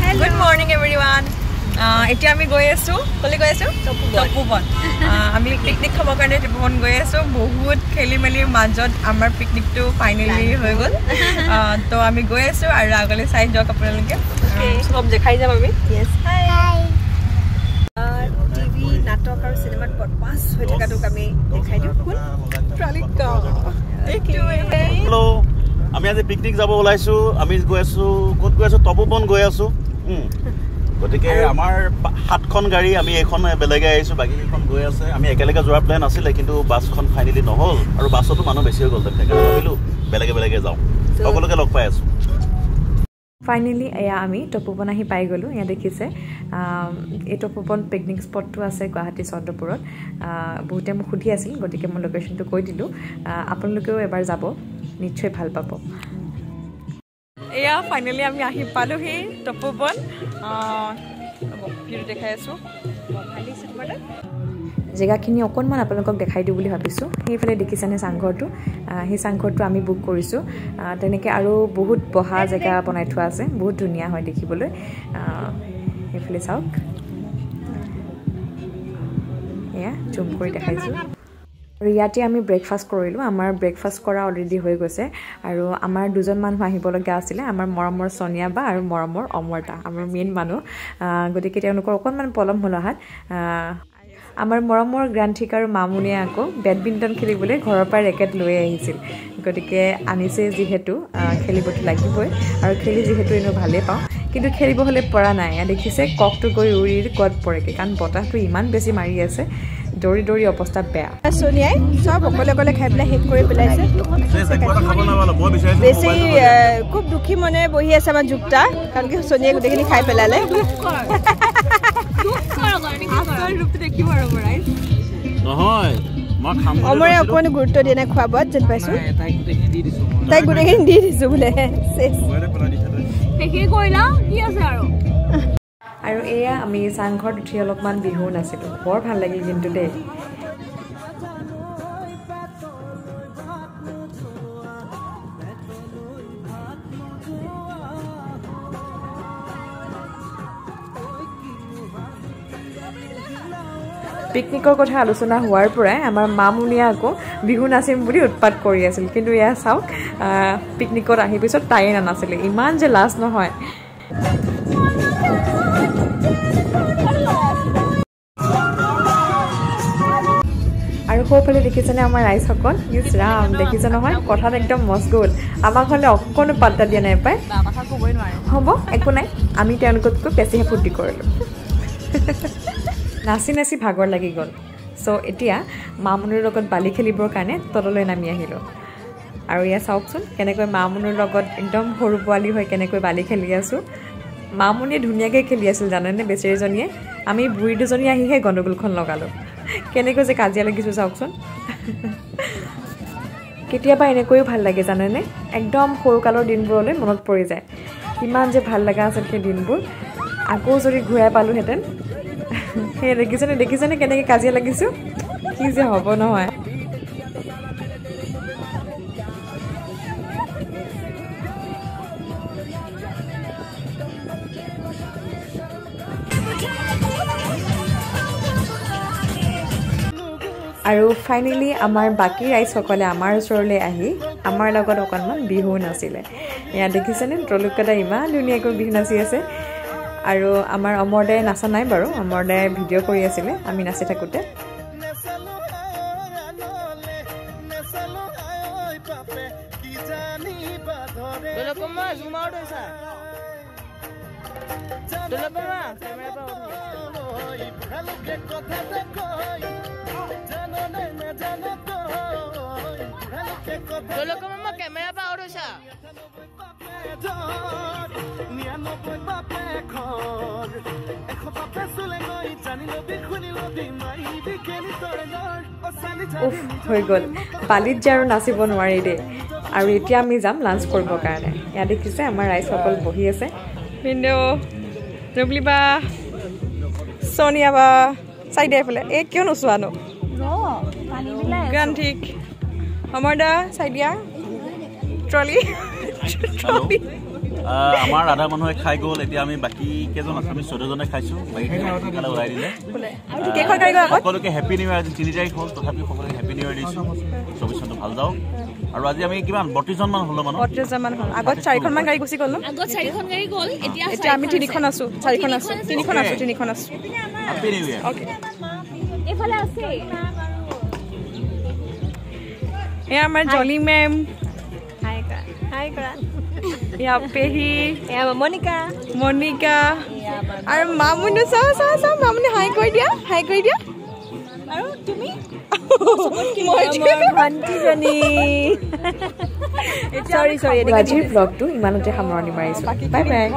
Good morning everyone. এতিয়া আমি গৈ আছো, কলৈ গৈ আছো? তপোবন। আমি পিকনিক খাবৰ কাৰণে তপোবন গৈ আছো। বহুত খেলি মেলিৰ মাজত আমাৰ পিকনিকটো ফাইনেলি হৈ গ'ল। তো আমি গৈ আছো আৰু আগলৈ চাই যাওক আপোনালোকে, চব দেখাই যাম আমি। টিভি নাটক আৰু চিনেমাত বদমাছ হৈ থকাটোক আমি দেখাই দিওঁ। কোন? হেল্ল', আমি আজি পিকনিক যাব ওলাইছো। আমি গৈ আছো, ক'ত গৈ আছো? তপোবন গৈ আছো। গতিকে আমাৰ 7খন গাড়ী, আমি এইখন বেলেগে আহিছোঁ, বাকীকেইখন গৈ আছে। আমি একেলগে যোৱাৰ প্লেন আছিলে, কিন্তু বাছখন ফাইনেলি নহ'ল আৰু বাছতো মানুহ বেছি হৈ গ'ল, সেইকাৰণে ভাবিলোঁ বেলেগে বেলেগে যাওঁ। সকলোকে লগ পাই আছোঁ। ফাইনেলি এয়া আমি তপোবন আহি পাই গ'লোঁ। এয়া দেখিছে, এই তপোবন পিকনিক স্পটটো আছে গুৱাহাটী চন্দ্ৰপুৰত। বহুতে মোক সুধি আছিল, গতিকে মই লোকেশ্যনটো কৈ দিলোঁ। আপোনালোকেও এবাৰ যাব, নিশ্চয় ভাল পাব। এয়া ফাইনেলি আমি আহি পালোহি তপোবন। ভিডিঅ' দেখাই আছোঁ। জেগাখিনি অকণমান আপোনালোকক দেখাই দিওঁ বুলি ভাবিছোঁ। সেইফালে দেখিছেনে চাংঘৰটো? সেই চাংঘৰটো আমি বুক কৰিছোঁ। তেনেকৈ আৰু বহুত বহা জেগা বনাই থোৱা আছে, বহুত ধুনীয়া হয় দেখিবলৈ। সেইফালে চাওক, এয়া জুম কৰি দেখাইছোঁ। আৰু ইয়াতে আমি ব্ৰেকফাষ্ট কৰিলোঁ। আমাৰ ব্ৰেকফাষ্ট কৰা অলৰেডি হৈ গৈছে। আৰু আমাৰ দুজন মানুহ আহিবলগীয়া আছিলে, আমাৰ মৰমৰ চনিয়া বা আৰু মৰমৰ অমৰতা, আমাৰ মেইন মানুহ। গতিকে তেওঁলোকৰ অকণমান পলম হ'ল অহাত। আমাৰ মৰমৰ গ্ৰান্থিক আৰু মামুনিয়ে আকৌ বেডমিণ্টন খেলিবলৈ ঘৰৰ পৰা ৰেকেট লৈ আহিছিল। গতিকে আনিছে যিহেতু খেলিবতো লাগিবই, আৰু খেলি যিহেতু এনেও ভালেই পাওঁ, কিন্তু খেলিব হ'লে পৰা নাই। দেখিছে ককটো গৈ উৰি ক'ত পৰেগৈ, কাৰণ বতাহটো ইমান বেছি মাৰি আছে, দৌৰি দৌৰি অৱস্থা বেয়া। চনিয়াই চব অকলে অকলে খাই পেলাই শেষ কৰি পেলাইছে। বেছি খুব দুখী মনেৰে বহি আছে আমাৰ যুক্তা, কাৰণ কি চনিয়াই গোটেইখিনি খাই পেলালে। অমৰে অকণো গুৰুত্ব দিয়া নাই খোৱা বোৱাত, যেন পাইছো। তাইক গোটেইখিনি দি দিছো বোলে। আৰু এয়া আমি চাংঘৰত উঠি অলপমান বিহু নাচিলোঁ, বৰ ভাল লাগিল কিন্তু দেই। পিকনিকৰ কথা আলোচনা হোৱাৰ পৰাই আমাৰ মামুনিয়া আকৌ বিহু নাচিম বুলি উৎপাত কৰি আছিল, কিন্তু এয়া চাওক পিকনিকত আহি পিছত তাইয়ে নানাছিলে, ইমান যে লাজ নহয়। আৰু সৌফালে দেখিছেনে আমাৰ ৰাইজসকল, ইছ ৰাম দেখিছে নহয়, কথাত একদম মচগুল। আমাক হ'লে অকণো পাত্তা দিয়া নাই পায়। হ'ব একো নাই, আমি তেওঁলোকতকৈ বেছিহে ফূৰ্তি কৰিলোঁ। নাচি নাচি ভাগৰ লাগি গ'ল। চ' এতিয়া মামুনিৰ লগত বালি খেলিবৰ কাৰণে তললৈ নামি আহিলোঁ। আৰু এয়া চাওকচোন কেনেকৈ মামুনিৰ লগত একদম সৰু পোৱালি হৈ কেনেকৈ বালি খেলি আছোঁ। মামুনিয়ে ধুনীয়াকৈ খেলি আছিল জানেনে, বেচেৰীজনীয়ে। আমি বুঢ়ী দুজনী আহিহে গণ্ডগোলখন লগালোঁ, কেনেকৈ যে কাজিয়া লাগিছোঁ চাওকচোন। কেতিয়াবা এনেকৈও ভাল লাগে জানেনে, একদম সৰুকালৰ দিনবোৰলৈ মনত পৰি যায়। কিমান যে ভাল লগা আছিল সেই দিনবোৰ, আকৌ যদি ঘূৰাই পালোহেঁতেন। সেই দেখিছেনে দেখিছেনে কেনেকৈ কাজিয়া লাগিছোঁ, কি যে হ'ব নহয়। আৰু ফাইনেলি আমাৰ বাকী ৰাইজসকলে আমাৰ ওচৰলৈ আহি আমাৰ লগত অকণমান বিহু নাচিলে। এয়া দেখিছেনে ত্ৰলোকদাই ইমান ধুনীয়াকৈ বিহু নাচি আছে। আৰু আমাৰ অমৰদাই নাচা নাই বাৰু, অমৰদাই ভিডিঅ' কৰি আছিলে আমি নাচি থাকোঁতে। উফ, হৈ গ'ল, বালিত যে আৰু নাচিব নোৱাৰি দেই। আৰু এতিয়া আমি যাম লাঞ্চ কৰিবৰ কাৰণে। ইয়াত দেখিছে আমাৰ ৰাইজসকল বহি আছে। ভিনদেউ, ৰুবলি বা, চনিয়া বা, চাই দিয়া এইফালে। এই কিয় নোচোৱানো? গ্ৰান্থিক, অমৰ দা চাই দিয়া, ট্ৰলি ট্ৰলি। আমাৰ আধা মানুহে খাই গ'ল। এতিয়া আমি বাকী কেইজন আছোঁ, আমি 14জনে খাইছোঁ, বাকী সোনকালে ওলাই দিলে। সকলোকে হেপী নিউ ইয়াৰ। আজি 3 তাৰিখ হ'ল, তথাপিও সকলোকে হেপী নিউ ইয়াৰ দিছোঁ। 24 চনটো ভাল যাওক। আৰু আজি আমি কিমান 32জনমান হ'লো মানুহ, 32জনমান হ'ল। আগত 4খনমান গাড়ী গুচি গ'ল, আগত 4খন গাড়ী গ'ল, এতিয়া আমি 3খন আছোঁ, 4খন আছোঁ, 3খন আছোঁ, 3খন আছোঁ। Happy new year. Okay, এইফালে আছে এয়া আমাৰ জলি মেম, হাই কৰা, হাই কৰা। এয়া পেহী, এয়া মনিকা, মনিকা আৰু মামুনি। চাওঁ চাওঁ চাওঁ, মামুনি হাই কৰি দিয়া, হাই কৰি দিয়া। আৰু তুমি ভণ্টিজনী। আজিৰ ব্লগটো ইমানতে সামৰণি মাৰিছোঁ। Bye bye.